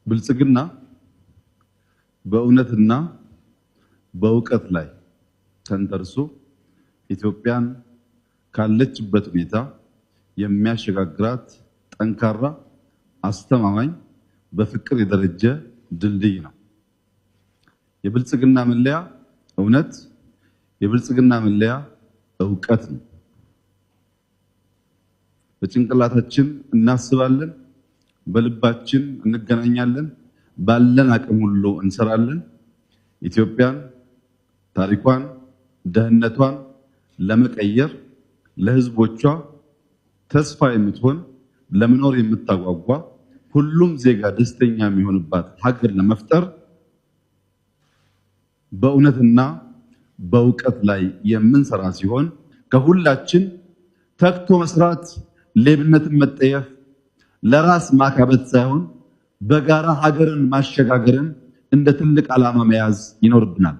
ብልጽግና በእውነትና በእውቀት ላይ ተንተርሶ ኢትዮጵያን ካለችበት ሁኔታ የሚያሸጋግራት ጠንካራ፣ አስተማማኝ፣ በፍቅር የደረጀ ድልድይ ነው። የብልጽግና መለያ እውነት፣ የብልጽግና መለያ እውቀት ነው። በጭንቅላታችን እናስባለን፣ በልባችን እንገናኛለን፣ ባለን አቅም ሁሉ እንሰራለን። ኢትዮጵያን ታሪኳን፣ ደህንነቷን ለመቀየር ለሕዝቦቿ ተስፋ የምትሆን፣ ለመኖር የምታጓጓ፣ ሁሉም ዜጋ ደስተኛ የሚሆንባት ሀገር ለመፍጠር በእውነትና በእውቀት ላይ የምንሰራ ሲሆን ከሁላችን ተግቶ መስራት፣ ሌብነትን መጠየፍ፣ ለራስ ማካበት ሳይሆን በጋራ ሀገርን ማሸጋገርን እንደ ትልቅ ዓላማ መያዝ ይኖርብናል።